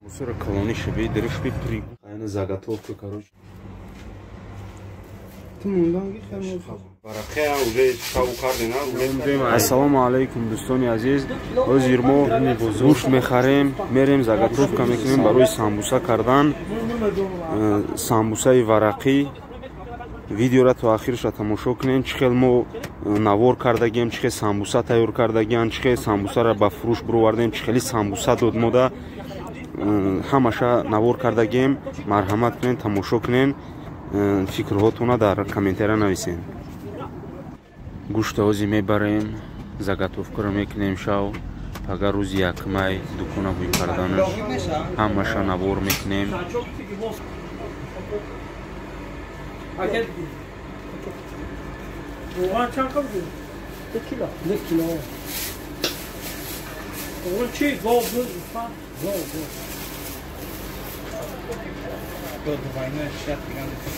Мусора колони шиби, дырышби при. Айна заготовка, короче. Ассалому алайкум, дӯстони азиз. Ҳозир мо гӯшт мехарем, мерем заготовка мекунем барои самбуса кардан. Самбусаи варақӣ. Видеора то ахирша тамошо кунем, чӣ хел мо навор кардагем, чӣ хел самбуса тайёр кардагиан, чӣ хел самбусаро ба фурӯш бировардем, чӣ хели самбуса дод мода. Ҳамаша навор кардагем. Марҳамат кунен, тамошо кунен. Фикрҳотона дар комментария нависен. Гӯшта ҳозир мебарем, заготовкаро мекунем шав. Агар рӯзи якмай дукона бӯй карданаш ҳамаша навор мекунем.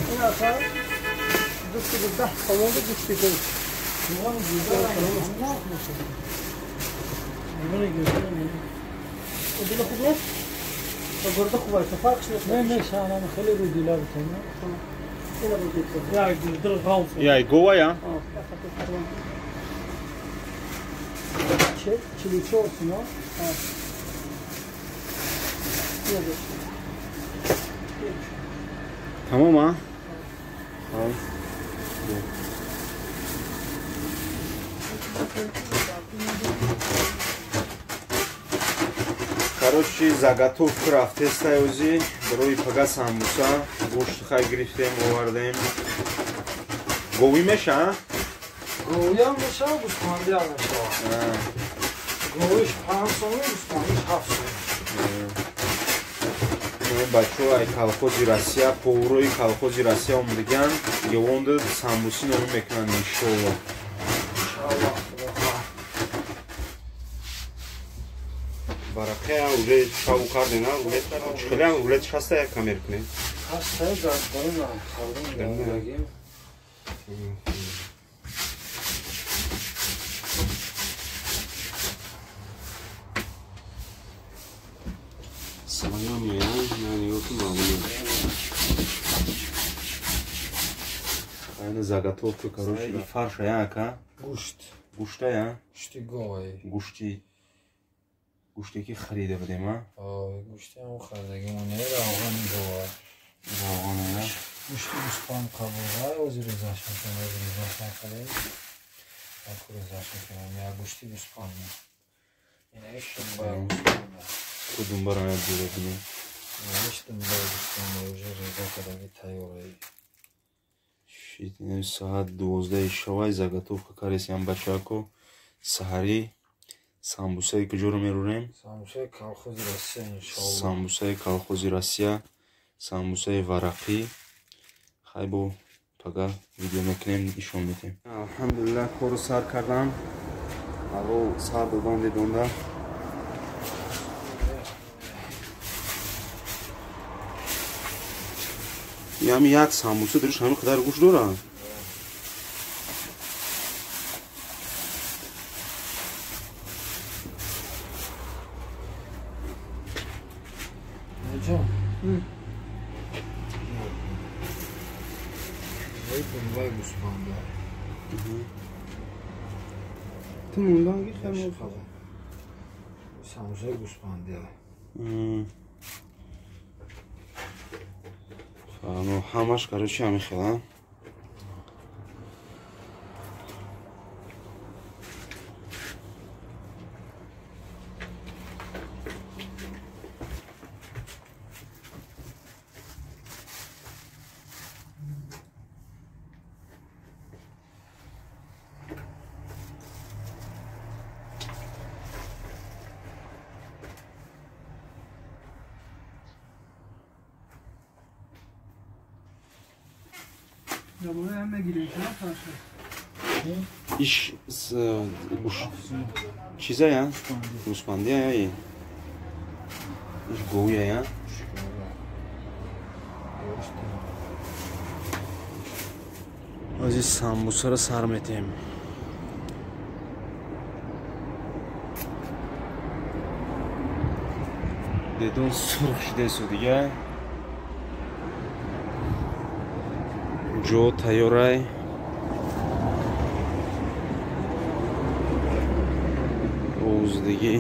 این اصلا 210 تومان گوشتی گوشت. دل خوب نیست؟ گرده خوب است، فرقش نیست. نه نه، انا خیلی رو دیلا بتونم. یا دل غوص. یا گوا یا؟ 44 تومان. Tamam ha? Tamam. Короче, заготовка рафтестай ози барои пага самбуса. Гӯшт хай гирифтем, овардем. Говӣ меша? Говиам меша, гӯсфандиам меша. Говиш 5 сомон, гӯсфандиш 7 сомон. Бачаҳо ай колхози Россия, поварои колхози Россия омадагиан, гевонда самбуси номӣ мекунанд, иншоалло. Барақая уже шаву кардена, хеле рулет шаста як камер кунем. Ҳаста дар дарун хардем дагим. Своё меян, на нигоҳ кун маълум. Айна заготовка, короче, и фарша я ака. Гӯшт. Гӯшта я? Гӯшти говай. Гӯшти гӯште ки харида будем, а? Гӯшти ҳам харидагимон не, равғани гова. Равғани, я? Гӯшти гӯспанд қабурға, ози резаш мекунем, ози резаш накардем. Яку резаш мекунем, я гӯшти гӯспанд. Ина шумба гӯспанд. Думбара я дура кунем. Иш думбара гӯспанд, уже реза кардаги тайёр. Шит, ин соат 12 шавай заготовка каресиам бачако. Саҳарӣ самбусаи куҷоро мерурем? Самбусаи колхози Россия, иншоалло. Самбусаи колхози Россия, самбусаи варақӣ. Хай бо пага видео мекунем, нишон медиҳем. Алҳамдулиллаҳ, корро сар кардам. Ало сар додан дедонда. Ями як самбуса дуриш ҳамин қадар гӯшт дорад? Самбусаи гӯспандия. Ҳамаш, короче, ҳамин хел, а? Иш чиза я? Гӯспандия я? Иш говия я? Ҳозир самбусаро сар метиҳем. Дедон сурх шидесу дига. Ҷо тайёрай. Овуздагӣ.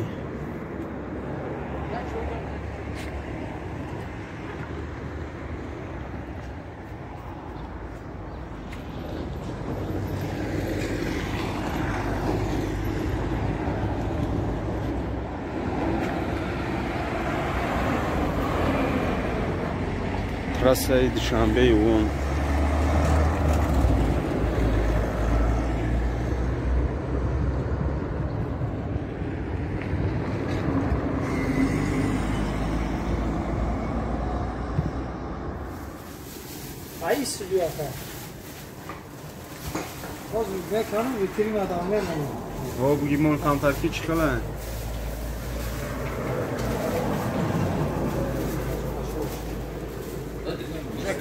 Трассаи Душанбеи он. Во бугимон камтар ки чӣ хела?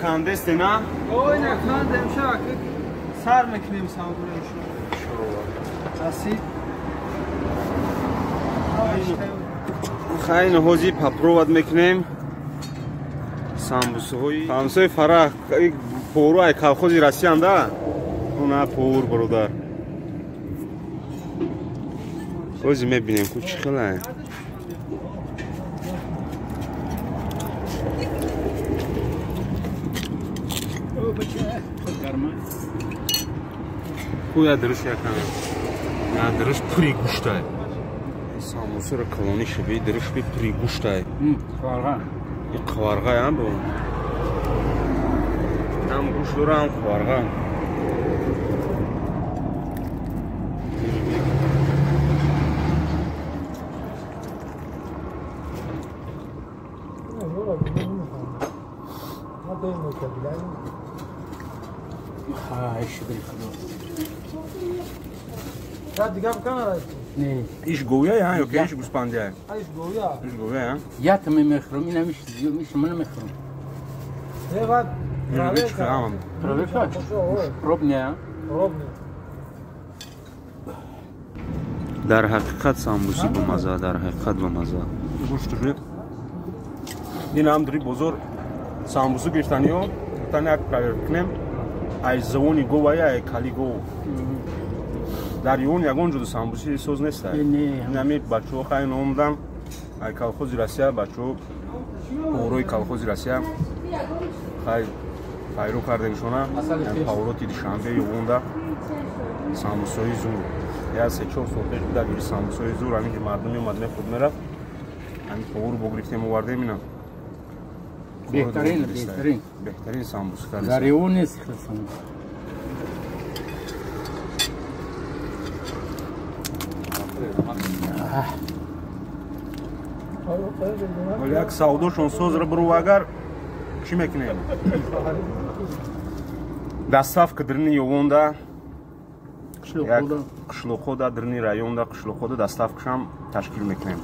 Кандесте на? Ой, на кандем шак. Сар мекунем савдуро иншоалло. Расид. Хайн ҳози попробовать мекунем. Самбусҳои самбусҳои Фараҳ пору ай колхози Россиян да? Уна повар бародар. Ҳози мебинем ку чӣ хела. Ку я дриш якам. Я дриш пури гӯштай. Самбусро калони шаби дриш би пури гӯштай. Қварға. И қварға ям бу. Ҳам гӯшт дора, ҳам қварға. Иш говя я, ё ки иш гӯспандия? Иш говя. Иш говя я. Я там мехрум, ина миш миш ман мехрум. Ева, проверка. Проверка. Пробня. Пробня. Дар ҳақиқат самбуси бамаза, дар ҳақиқат бамаза. Гӯшт жуд. Ин ҳам дри бозор самбусу гирифтаниё, гуфтани як проверка кунем. Ай зони гова я, ай кали гов. Дар юн ягон ҷудо самбуси соз нест. Инами бачаҳо хайн омадам ай колхози Россия, бачаҳо поварои колхози Россия хай хайру кардемшона, повороти Душанбе юнда самбусои зур. Я 3-4 сол пеш буда гири самбусои зур, ҳамин ки мардум меомад мехӯрд мерафт. Ҳамин повару богирифтем овардем ина. Беҳтарин, беҳтарин. Беҳтарин самбус кардем. Дар юн нест хел самбус. Вале як савдошон созра буру агар чӣ мекунем? Доставка дрини Ёвонда, қишлоқода, дрини районда, қишлоқода доставкашам ташкил мекунем.